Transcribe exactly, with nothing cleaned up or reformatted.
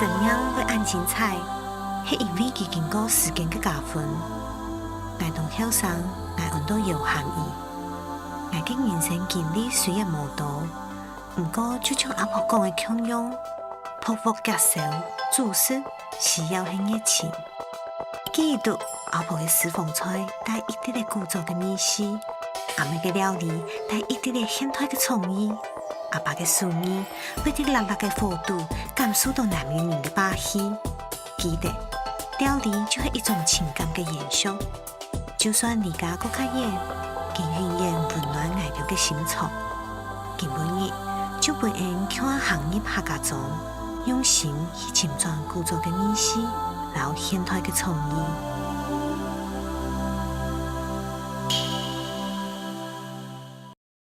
生命會恁精彩，係因為佢經過時間个加分。𠊎當後生，𠊎安到姚涵怡。𠊎个人生經歷雖然無多，毋過就像阿婆講个共樣，博物館、煮食需要係熱情。記得阿婆个私房菜帶一滴个古早个味緒，阿姆个料理帶一滴个現代个創意。 阿爸个手藝會在辣辣个火肚感受到男人个霸氣。記得，料理就係一種情感个延續。就算離家過較遠，佢永遠溫暖𠊎兜个心腸。今晡日就分𠊎兜共下行入客家庄，用心去尋轉古早个味緒，摎現代个創意。